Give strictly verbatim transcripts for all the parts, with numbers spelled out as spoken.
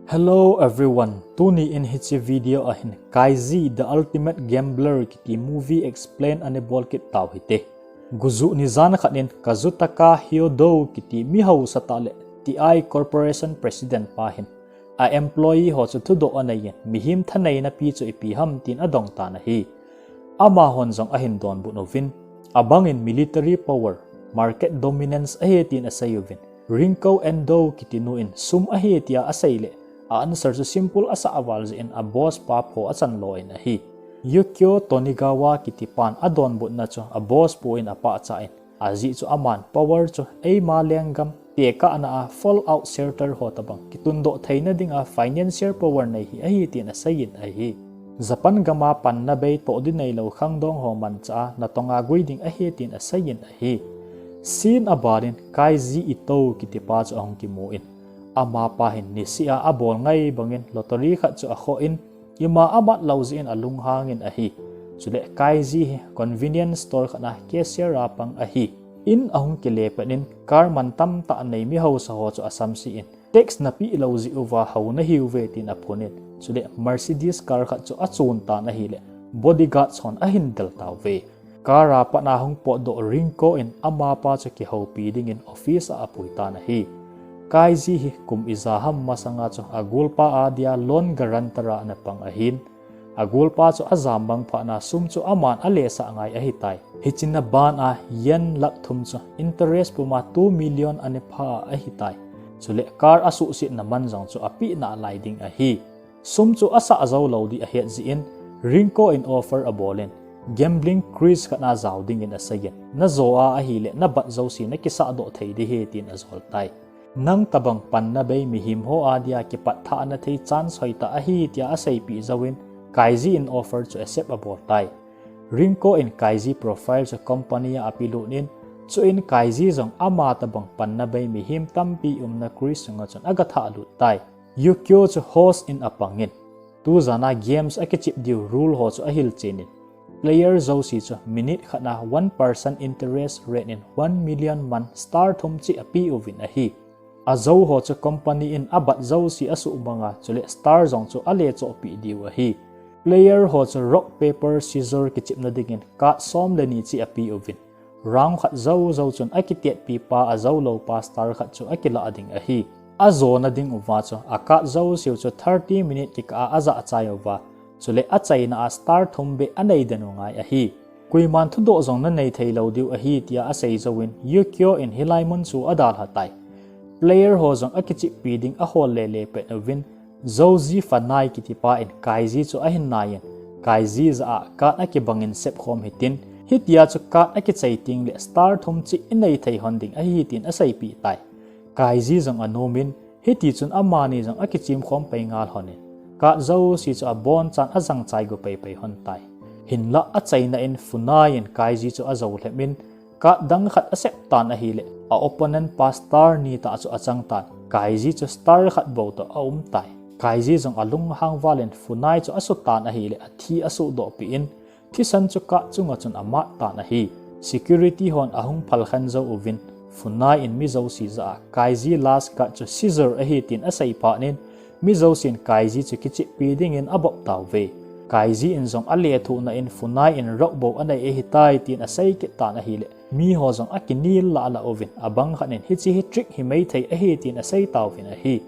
Hello everyone, tuni in hiche video a hin Kaiji The Ultimate Gambler kiti movie explain ana bol kit tau hite. Gujuh ni jan khat in Kazutaka Hyodo kiti mi hausa tah le T I Corporation President pa hin a employee ho chu thudoh anei in mihem thaneina pi chu ipi ham tin adong tan ahi. Amahon jong ahin donbut uvin, abang in military power, market dominance ahi tin asei uvin, Rinko Endo kiti nu in sum ahi tia asei le, a answer chu simple asah val jeh in a boss pa pho achan lo in ahi. Yukio Tonigawa kiti pan adonbutna chu a boss pu in apahcha in, ajeh chu aman power chu eima lenggam tekahna a Fallout Shelter ho tabang kitundoh theina dinga financial power nei hi ahi tin asei in ahi. Japan gam a panna bei toh ding neilou khangdong ho manchah a natong a gui ding ahi tin asei in ahi. Scene a ban in Kaiji Ito kiti pa chu ahung kimu in, amapa hin niseh a abol ngai bangin lottery khat chu akhoh in, ima amat lou jeh in alunghang in ahi. Chule Kaiji hi convenience store khat a cashier a pang ahi. In ahung kile pet in car man tamtah nei mi hausa ho chu asamse in, tax napeh lou jeh uva hao nahiuve tin aphun in, chule Mercedes car khat chu achon tan ahile, bodyguards hon ahin del tauve. Car a pat a hung potdoh Rinko in amapa chu kihoupi dingin office a apui tan ahi. Kaiji hi kum ija ham masanga chu agolpa a dia loan guarantor a ana pang ahin, agolpa chu ajam bang phat na sum chu aman alesah ngai ahitai. Hiche na ban a yen lakh thum chu interest puma two million ana pha ahitai. Chule car asuhsetna man jong chu apeh nalai ding ahi. Sum chu asah jou lou ding ahet jeh in, Rinko in offer abol in, gambling craze khat a jao dingin asei in, najo a ahile nabat jouse nakisahdoh thei ding ahi tin ajol tai. Nang tabang panna bei mihem ho a dia kipat thahna thei chance hoitah ahi tia aseipeh jouvin, Kaiji in offer chu accept abol tai. Rinko in Kaiji profile chu company a apelut in, chuin Kaiji jong ama tabang panna bei mihem tampi umna craze sunga chun agathahlut tai. Yukio chu host in apang in, tujan a games akichep diu rule ho chu ahilchen in, player jouse chu minute khat a one percent interest rate in one million man star thum cheh apeuvin ahi. Ajou ho chu company in abat jouse asuhmang a, chule star jong chu alechohpeh diu ahi. Player ho chu rock, paper, scissor kichepna dingin card som le ni cheh apeuvin, round khat joujou chun akitetpi pa ajou lou pa star khat chu akilah ding ahi. Ajona ding uva chu a card jouseu chu thirty minute kikah a ajah chai uva, chule achaina a star thum beh anei den u ngai ahi. Koiman thudoh jong nanei thei lou diu ahi tia asei jouvin, Yukio in hilai mun chu adalha tai. Player ho jong akicheppi ding ahol lele pet uvin, jouji Funai kiti pa in Kaiji chu ahin nai in, Kaiji jah a card akibang in sepkhom hitin, hitia chu card akichai tengle star thum cheh inei thei lhon ding ahi tin aseipeh tai. Kaiji jong anom in, hitichun amani jong akichem khom pai ngal lhon in, card jouse chu abonchan ajang chai gu paipai lhon tai. Hinlah achaina in Funai in Kaiji chu ajou lhep in, card dang khat asep tan ahile, a opponent pa star ni tah chu achang tan, Kaiji chu star khat bou toh aum tai. Kaiji jong alunghang val in Funai chu asuh tan ahile, athi asuhdohpeh in, thisan chu card chunga chun amat tan ahi. Security hon ahung phalkhen jou uvin, Funai in mi jouse jah a Kaiji last card chu scissor ahi tin asei phat in, mi jousen Kaiji chu kicheppi dingin abop tauve. Kaiji in jong alethuhna in Funai in rock bou anei ahitai tin asei kit tan ahile, miho jong akinel lahlah uvin, abang khat in hiche hi trick himai thei ahi tin asei tauvin ahi.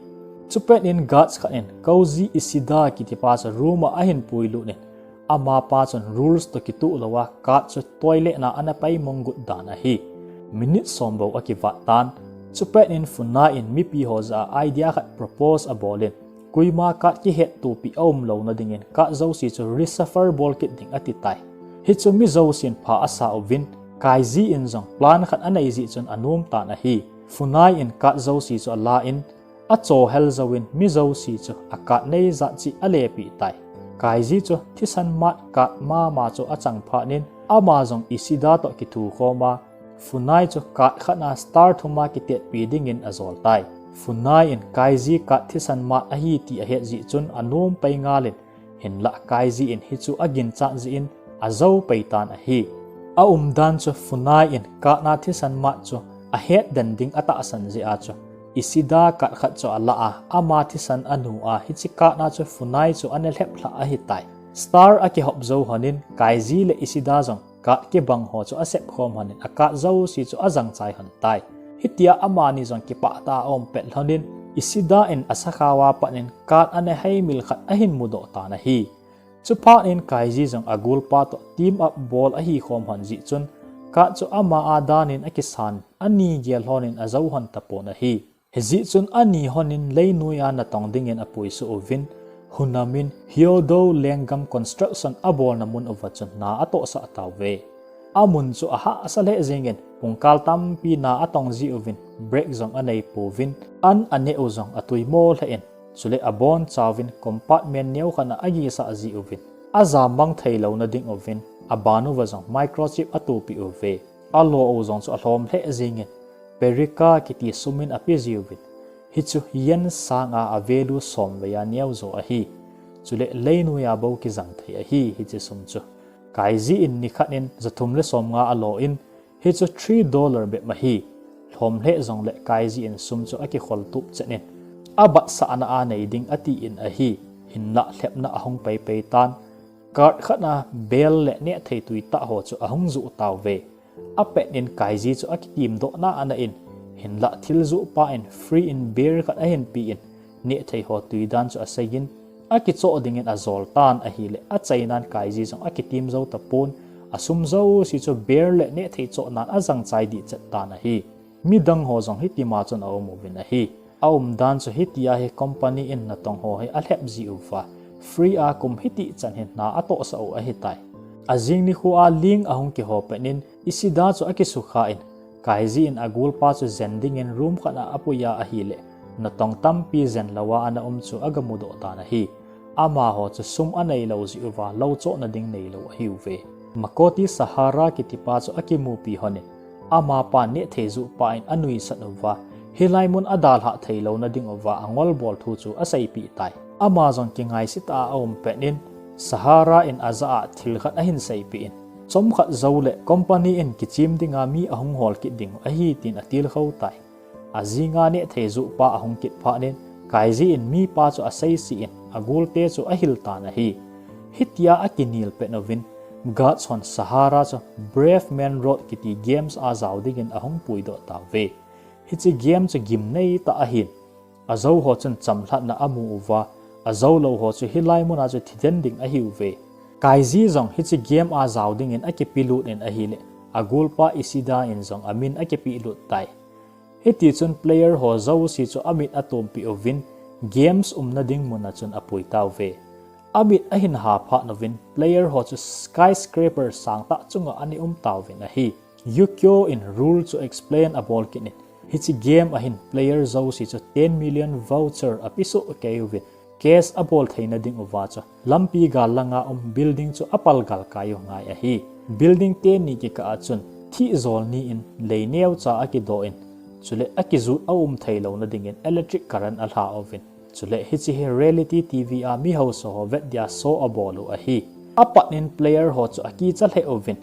Chupet in guards khat in Koji Ishida kiti pa chu room a ahin puilut in, amapa chun rules toh kitoh louva card chu toilet na ana paimong got dan ahi. Minute som bou akivat tan. Chupet in Funai in mipi ho jah a idea khat propose abol in, koima card kihettopi aum louna dingin card jouse chu reshuffle bol kit ding ati tai. Hichu mi jousen pha asa uvin, Kaiji in jong plan khat anei jeh chun anom tan ahi. Funai in card jouse chu ala in, achohel jouvin mi jouse chu a card nei jat cheh alepeh tai. Kaiji chu thisan mat card mama chu achang phat in, ama jong Ishida toh kithukhom a, Funai chu card khat a star thum a kitetpi dingin ajol tai. Funai in Kaiji card thisan mat ahi ti ahet jeh chun anom pai ngal in, hinlah Kaiji in hichu aginchat jeh in ajou pai tan ahi. Aumdan chu Funai in card a thisan mat chu ahet den ding atahsan jeh a chu Ishida card khat chu alah a, ama thisan anu a, hiche card a chu Funai chu ana lhep lhah ahitai. Star akihop jou lhonin, Kaiji le Ishida jong card kibang ho chu asep khom lhonin, a card jouse chu ajang chai lhon tai. Hitia amani jong kipah tah a aum pet lhonin, Ishida in asakhao a pat in card ana heimil khat ahin mudoh tan ahi. Chuphat in Kaiji jong agulpa toh team up bol ahi khom lhon jeh chun, card chu ama a danin akisan, ani gel lhonin ajou lhon tapon ahi. Hijeh chun ani lhonin leinoi a natong dingin apuisuh uvin, Hunam in Hyodo lenggam construction abolna mun uva chun na atohsah tauve. Amun chu ahahsa lheh jengin, pungkal tampi na atong jiuvin, break jong anei pouvin, an aneh u jong atui mo lheh in, chule abonchauvin compartment neo khat a agisah jiuvin, ajam mang theilouna ding uvin, aban uva jong microchip atohpeh uve. Alo u jong chu alhom lheh jengin, Perica kiti sum in ape jiuvin, hichu yen sang a avalue somvei a neo jo ahi. Chule leinoi a bou kijang thei ahi hiche sum chu. Kaiji in nikhat in jathum le somnga alo in, hichu three dollar bep ahi. Lhom lheh jongle Kaiji in sum chu akikhol tup chet in, abatsahna a nei ding atin ahi. Hinlah lhepna ahung peipei tan, card khat a bel le nehthei tuitah ho chu ahung joh tauve. Apet in Kaiji chu akitimdoh na ana in, hinlah thil joh pa in free in beer khat ahin pe in, nehthei ho tui dan chu asei in, akichoh dingin ajol tan ahile, achainan Kaiji jong akitim jou tapon, asum jouse chu beer le nehthei chohnan ajang chai dih chet tan ahi. Midang ho jong hitima chun aum uvin ahi. Aumdan chu hitia hi company in natong ho hi alhep jiuva, free a kum hitih chan hi na atohsah u ahitai. Ajing nikho a ling ahung kiho pet in, Ishida chu akisukha in, Kaiji in agulpa chu jen dingin room khat a apuiya ahile, natong tampi jen louva ana um chu agamudoh tan ahi. Amaho chu sum aneilou jiuva, lou chohna ding neilou ahiuve. Makoto Sahara kitipa chu akimupi lhonin, amapan nehthei joh pa in anuisat uva, hilai mun adalhah theilouna ding uva angolbol thu chu aseipeh tai. Ama jong kingaise tah a aum pet in, Sahara in ajah a thil khat ahin seipeh in, chomkhat joule company in kichem dinga mi ahung hol kit ding ahi tin atilkhou tai. Ajinga nehthei joh pa ahung kit phat in, Kaiji in mipa chu aseise in, agulte chu ahil tan ahi. Hitia akinel pet uvin, guards hon Sahara chu Brave Man Road kiti games a jao dingin ahung puidoh tauve. Hiche game chu gimnei tah ahin, ajou ho chun chamlhatna amu uva, ajoulou ho chu hilai muna chu thiden ding ahiuve. Kaiji jong hiche game a jao dingin akipelut in ahile, agulpa Ishida in jong amin akipehlut tai. Hitichun player ho jouse chu amit atompi uvin, games umna ding muna chun apui tauve. Amit ahin ha phat uvin, player ho chu skyscraper sangtah chunga ana um tauvin ahi. Yukio in rule chu explain abol kit in, hiche game ahin player jouse chu ten million voucher apesoh kei uvin, cash abol theina ding uva chu lampi gal langa um building chu apal galkai u ngai ahi. Building teni kikah a chun thihjol ni in lei neocha akidoh in, chule akijut aum theilouna dingin electric current alha uvin, chule hiche hi reality TV a mi hausa ho vet dia show abol u ahi. Apat in player ho chu akicha lheh uvin,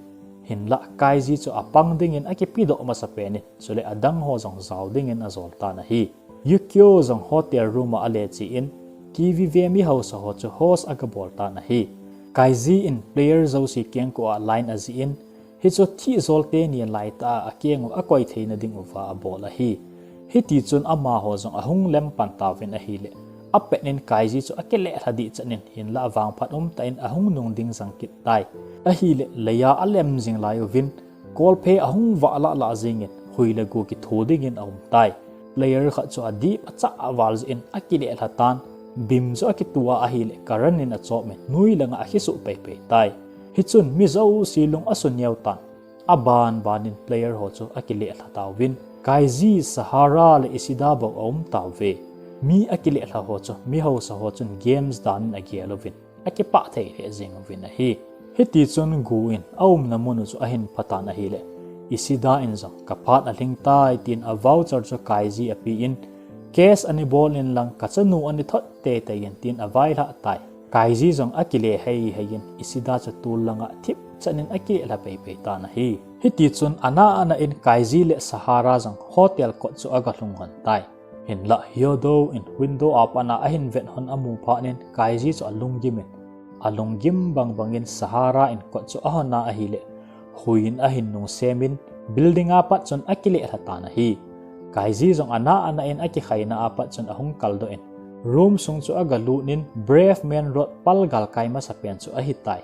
hinlah Kaiji chu apang dingin akipedoh masapen in, chule adang ho jong jao dingin ajol tan ahi. Yukio jong hotel room a aleche in, TV ve mi hausa ho chu host agabol tan ahi. Kaiji in player jouse kengkoh a line ajih in, hichu thihjol teni laitah a akeng u akoi theina ding uva abol ahi. Hitichun amaho jong ahung lem pan tauvin ahile, apet in Kaiji chu akilelha dih chan in, hinlah vangphat umtah in ahung nung ding jang kit tai. Ahile, leiya alem jing lai uvin, kolphe ahung vah lah lah jengin, hui le go kitho dingin aum tai. Player khat chu adip achah aval jeh in akilelha tan, beam chu akitu a ahile, current in achom in, noi langa akisuh peipei tai. Hichun mi jouse lung asuneo tan, aban ban in player ho chu akilelha tauvin, Kaiji, Sahara le Ishida bou aum tauve. Mi akilelha ho chu mi hausa ho chun games dan in agel uvin, akipah thei lheh jeng uvin ahi. Hitichun Gu in aumna mun u chu ahin pha tan ahile, Ishida in jong kaphat alhing tai tin a voucher chu Kaiji ape in, cash ana bol in lang kachanu ana thot teitei in tin availhah tai. Kaiji jong akile heihei in Ishida chu tol langa thip chan in akilelha peipei tan ahi. Hitichun ana ana in Kaiji le Sahara jong hotel kot chu agalhung lhon tai. Hinlah Hyodo in window a pat a ahin vet hon amu phat in Kaiji chu alunggim in, alunggim bang bangin Sahara in kot chu ahon a ahileh, hui in ahin nungsem in building a pat chun akileh lha tan ahi. Kaiji jong ana ana in akikhaina a pat chun ahung kaldoh in, room sung chu agalut in Brave Man Road pal galkai masa pen chu ahitai.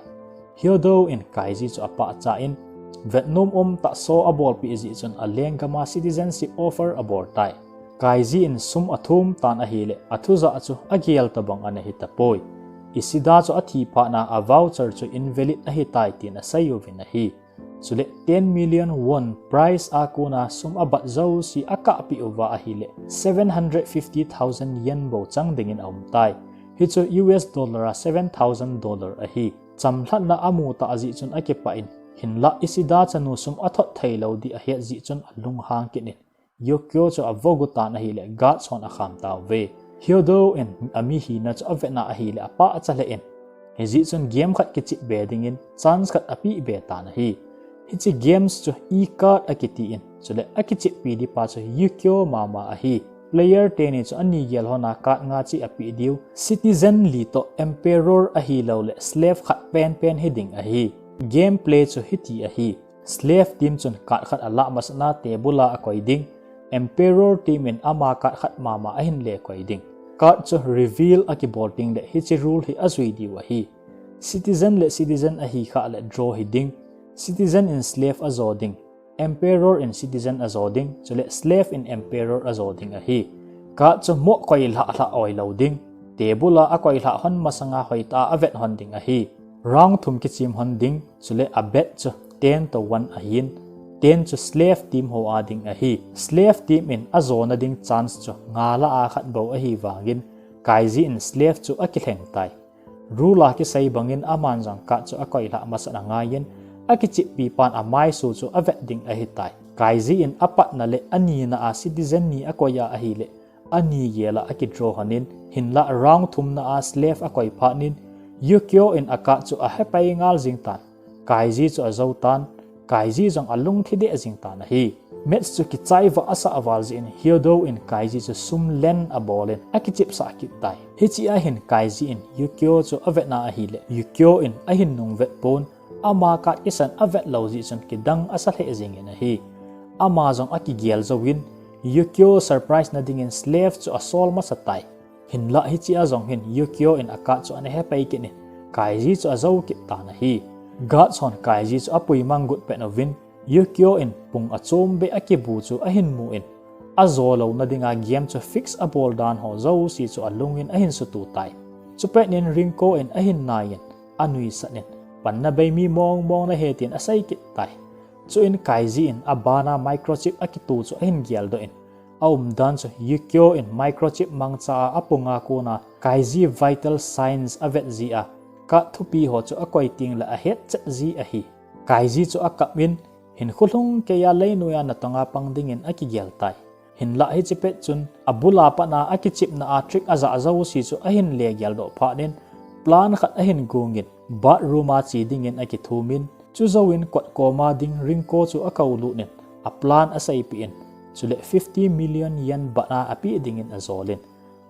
Hyodo in Kaiji chu apahcha in, vetnom um tah so abolpeh jeh chun aleng gam a citizenship offer abol tai. Kaiji in sum athum tan ahileh, athujah chu agel tabang ana hitapoi. Ishida chu athi phat a a voucher chu invalid ahitai tin asei uvin ahi. Chule ten million won prize a kona sum abat jouse akahpeh uva ahileh, seven hundred fifty thousand yen bou chang dingin aumtai. Hichu U S dollar a seven thousand dollar ahi. Chamlhatna amu tah jeh chun akipah in, hinlah Ishida chanu sum athot theilou ding ahet jeh chun alunghang kit in, Yukio chu avogu tan ahileh guards hon akham tauve. Hyodo in amihina chu avet a ahileh apahcha lheh in, hijeh chun game khat kichep be dingin chance khat apeh be tan ahi. Hiche games chu e-card akiti in, chule akicheppi ding pa chu Yukio mama ahi. Player teni chu ani gel hon a card nga cheh apeh diu, citizen li toh emperor ahilouleh slave khat penpen hiding ahi. Gameplay chu hiti ahi. Slave team chun card khat alah masat a table a akoi ding. Emperor team in ama card khat mama ahin lekoi ding. Card chu reveal akibol tengleh hiche rule hi ajui diu ahi. Citizen le citizen ahikhah leh draw hiding. Citizen in slave ajo ding. Emperor in citizen ajo ding, chule slave in emperor ajo ding ahi. Card chu moh koi lhah lhah oilou ding. Table a akoi lhah hon masanga hoitah a avet hon ding ahi. Round thum kichem hon ding, chule abet chu ten to one ahin, ten chu slave team ho a ding ahi. Slave team in ajona ding chance chu nga lah a khat bou ahivangin, Kaiji in slave chu akilheng tai. Rule a kisei bangin aman jong card chu akoi lhah masat angaiyin, akicheppi pan amaisu chu avet ding ahitai. Kaiji in apatna le anina a citizen ni akoi a ahileh, ani gel a akidraw hon in, hinlah round thumna a slave akoi phat in, Yukio in a card chu ahepai ngal jing tan. Kaiji chu ajo tan, Kaiji jong alungthim deh jing tan ahi. Match chu kichai vah asah val jeh in Hyodo in Kaiji chu sum len abol in akichepsah kit tai. Hiche a hin Kaiji in Yukio chu avet a ahileh, Yukio in ahin nungvet pon, ama card kisan avet lou jeh chun kidang asa lheh jingin ahi. Ama jong akigel jouvin, Yukio surprise na dingin slave chu asol masa tai. Hinlah hiche a jong hin Yukio in a card chu ana hepai kit in, Kaiji chu ajo kit tan ahi. Guards hon Kaiji chu apui mang got pet uvin, Yukio in pung achom beh akibu chu ahin mu in, ajo louna dinga game chu fix abol dan ho jouse chu alungin ahin sutu tai. Chupet in Rinko in ahin nai in, anuisat in, panna bei mi mong mong nahi tin asei kit tai. Chuin Kaiji in abana microchip akitu chu ahin geldoh in, aumdan chu Yukio in microchip mangcha a apunga kona Kaiji vital signs avet jeh a, card thupi ho chu akoi tengleh ahet chet ji ahi. Kaiji chu akap in, hinkho lhung keiya leinoiya natonga pang dingin akigel tai. Hinlah hiche pet chun, abul a pat a akichepna a trick ajah jouse chu ahin legeldoh phat in, plan khat ahin gong in, bathroom a che dingin akithum in, chujouvin kot koma ding Rinko chu akoulut in, a plan aseipeh in, chule fifty million yen bat a apeh dingin ajol in,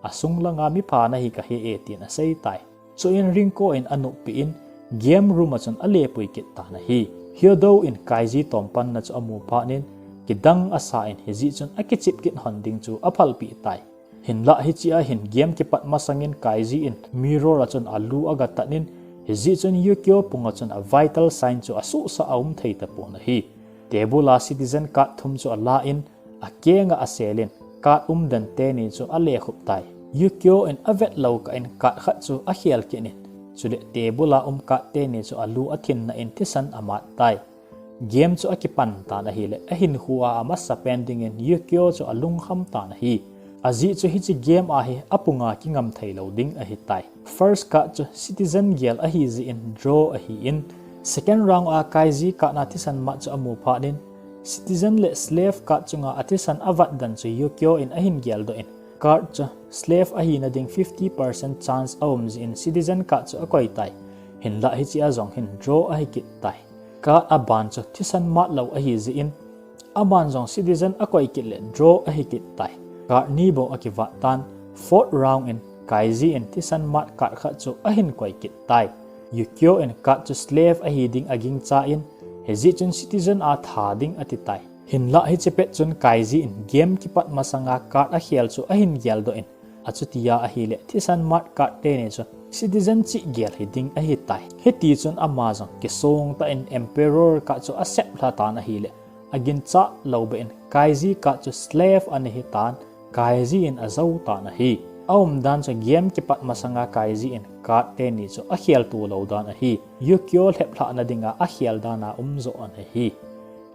asung langa mipha nahi kahi e tin asei tai. Chuin Rinko in anop peh in, game room a chun alepui kit tan ahi. Hyodo in Kaiji tompanna chu amu phat in, kidang asa in hijeh chun akichep kit hon ding chu aphalpeh tai. Hinlah hiche a hin game kipat masangin Kaiji in mirror a chun alu agatat in, hijeh chun Yukio pung a chun a vital sign chu asuhsah aum thei tapon ahi. Table a citizen card thum chu ala in, akeng a asel in, card umden teni chu alekhup tai. Yukio in avet lou kah in card khat chu akhel kit in, chule table a um card teni chu alu athinna in thisan amat tai. Game chu akipan tan ahileh, ahinkhoa amasapen dingin Yukio chu alungkham tan ahi. Ajeh chu hiche game a hi apunga kingam theilou ding ahitai. First card chu citizen gel ahijeh in draw ahin, second round a Kaiji card na thisan mat chu amu phat in, citizen le slave card chunga athisan avat dan chu Yukio in ahin geldoh in, card chu slave ahina ding fifty percent chance aum jeh in citizen card chu akoi tai. Hinlah hiche a jong hin draw ahi kit tai. Card aban chu thisan mat lou ahijeh in, aman jong citizen akoi kit leh draw ahi kit tai. Card ni bou akivat tan, fourth round in Kaiji in thisan mart card khat chu ahin koi kit tai. Yukio in card chu slave ahi ding agingcha in, hijeh chun citizen a tha ding ati tai. Hinlah hiche pet chun Kaiji in game kipat masanga card akhel chu ahin geldoh in, achutia ahileh thisan mart card teni chu citizen chih gel hi ding ahitai. Hiti chun ama jong kisongtah in Emperor card chu asep lha tan ahileh, agincha lou beh in Kaiji card chu slave ana hitan, Kaiji in ajou tan ahi. Aumdan chu game kipat masanga Kaiji in card teni chu akhel to lou dan ahi. Yukio lhep lhahna dinga akhel dan a um jo ana hi.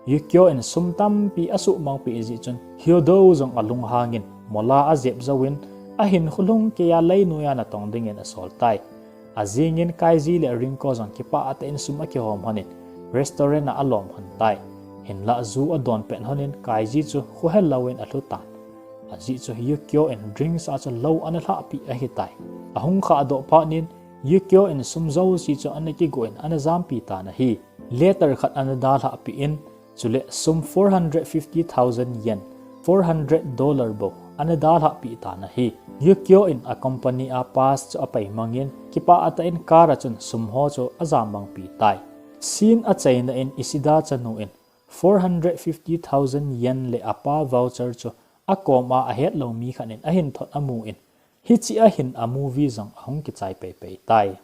Yukio in sum tampi asuhmangpeh jeh chun Hyodo jong alunghangin mola ajep jouvin, ahinkho lhung keiya leinoiya natong dingin asol tai. Ajingin Kaiji le Rinko jong kipah tah in sum akihom lhonin restaurant a alom lhon tai. Hinlah ju adon pet lhonin Kaiji chu khohel louvin alhu tan. Ajeh chu Yukio in drinks a chu lou ana lhahpeh ahitai. Ahung khahdoh phatnin Yukio in sum jouse chu ana kigoh in ana jampi tan ahi. Letter khat ana dalhahpeh in, chule sum four hundred fifty thousand yen, four hundred dollar bou ana dalhahpeh tan ahi. Yukio in a company a pass chu apaimangin, kipah tah in car a chun sum ho chu ajammangpi tai. Scene achaina in Ishida chanu in four hundred fifty thousand yen le apa voucher chu akoma ahetlou mi khat in ahin thot amun, hiche a hin a movie jong ahung kichai peipei tai.